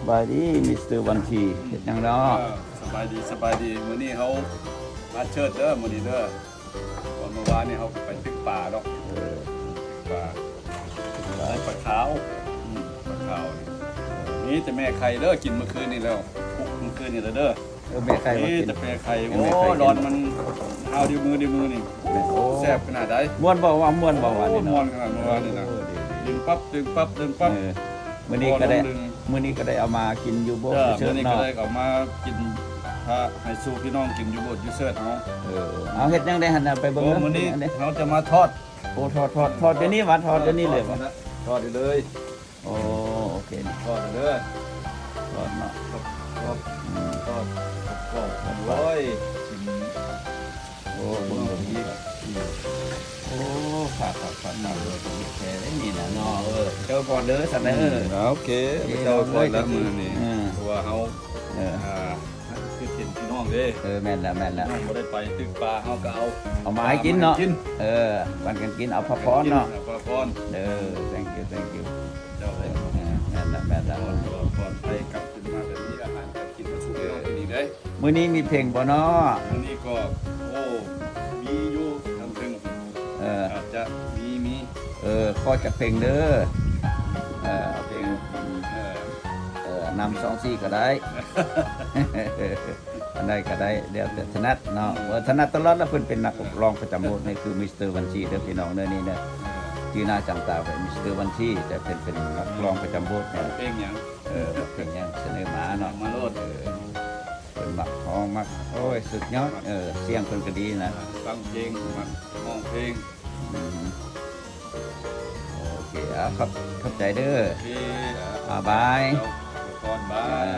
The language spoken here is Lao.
ສະບາຍດີມິສເຕີວັນທີ ເຮັດຫຍັງເນາະ? ເອີ ສະບາຍດີ ສະບາຍດີ. ມື້ນີ້ເຮົາມາເຊີດເດີ ມື້ນີ້ເດີ. ເມື່ອວານນີ້ເຮົາໄປຕຶກປາດອກ ເອີ ປາ ປາຂາວ ອືມ ປາຂາວນີ້ ມີແຕ່ແມ່ໄຂ່ເດີ ກິນມື້ຄືນນີ້ແລ້ວ ປຸກມື້ຄືນນີ້ແລ້ວເດີ. ເອີ ແມ່ໄຂ່ມາກິນ ມີແຕ່ແມ່ໄຂ່. ໂອ້ ດອນມັນຫາວດີມືດີມືນີ້ ໂອ້ ແຊບຂະໜາດໃດ. ມ່ວນບໍ່? ວ່າມ່ວນບໍ່? ໂອ້ ວ່ານີ້ເນາະ ມ່ວນຂະໜາດເມື່ອວານນີ້ນະ ດຶງປັບດຶງປັບດຶງປັບ. ເອີ ມື້ນີ້ກໍໄດ້ ມື້ນີ້ກໍໄດ້ເອົາມາກິນຢູ່ໂບດຢູ່ເຊີດເນາະ ມື້ນີ້ກໍໄດ້ເອົາມາກິນ ພາໃຫ້ສູ່ພີ່ນ້ອງກິນຢູ່ໂບດຢູ່ເຊີດເຮົາ. ເອີ ເອົາເຮັດຫຍັງໄດ້ຫັ້ນນະ ໄປເບິ່ງເດີ. ມື້ນີ້ເຮົາຈະມາທອດ ໂອ້ ທອດ ທອດ ທອດຢູ່ນີ້ຫວາ? ທອດຢູ່ນີ້ເລີຍຫວາ? ທອດຢູ່ເລີຍ. ໂອ້ ໂອເຄ ນີ້ທອດເດີ ທອດເນາະ ທອດ ທອດ ອືມ ທອດກອບໆ. ໂອ້ຍ ກິນ ໂອ້ ເບິ່ງເບິ່ງນີ້ ໂອ້ ຄັກໆໆໆ ເອີ ເຮັດແທ້ເດ້ນີ້ນະເນາະ. ເອີ ເຈົ້າກ່ອນເດີຊັ້ນເດີ. ອືມ ໂອເຄ ເຈົ້າກ່ອນແລ້ວມື້ນີ້ ເອີ ເພາະວ່າເຮົາ ເອີ ອ່າ ຄືເຫັນພີ່ນ້ອງເດ້. ເອີ ແມ່ນແລ້ວ ແມ່ນແລ້ວ ນ້ອງບໍ່ໄດ້ໄປຕຶກປາ ເຮົາກໍເອົາ ເອົາມາໃຫ້ກິນເນາະ ເອີ ປັນກັນກິນ ເອົາພາພອນເນາະ ເອົາພາພອນ. ເອີ thank you thank you ເຈົ້າເອີຍ. ເອີ ແມ່ນແລ້ວ ແມ່ນແລ້ວ ປອດໄພກັບຄືນມາ ແບບມີອາຫານການກິນມາສູ່ພີ່ນ້ອງກິນອີກເດ້. ມື້ນີ້ມີເພງບໍ່ເນາະ? ມື້ນີ້ກໍ ໂອ້ ມີຢູ່ທາງເທິງ ເອີ ອາດຈະມີ ມີ ເອີ ຂໍຈັກເພງເດີ. ເອີ ເພງ ເອີ ເອີ ນຳສອງສີ່ກໍໄດ້ ອັນໃດກໍໄດ້ ແລ້ວແຕ່ຖະໜັດເນາະ. ອືມ ເອີ ຖະໜັດຕະຫຼອດລະ ເພິ່ນເປັນນັກຮ້ອງປະຈຳໂບດນີ້ ຄືມິສເຕີວັນທີເດີ ພີ່ນ້ອງເດີ ນີ້ເດີ. ເອີ ຈື່ໜ້າຈຳຕາໄວ້ ມິສເຕີວັນທີ ແຕ່ເພິ່ນເປັນນັກຮ້ອງປະຈຳໂບດນີ້. ເພງຫຍັງ? ເອີ ເພງຫຍັງ ສະເໜີມາເນາະ ສະເໜີມາໂລດ. ເອີ ເພິ່ນມັກຮ້ອງ ມັກ ໂອ້ຍ ສຸດຍອດ. ເອີ ສຽງເພິ່ນກໍດີນະ ຟັງເພງ ມັກຮ້ອງເພງ. ອືມ ໂອເຄ ອ່າ ຂອບ ຂອບໃຈເດີ. ໂອເຄ ອ່າ ບາຍ ເຈົ້າ ກ່ອນ ບາຍ.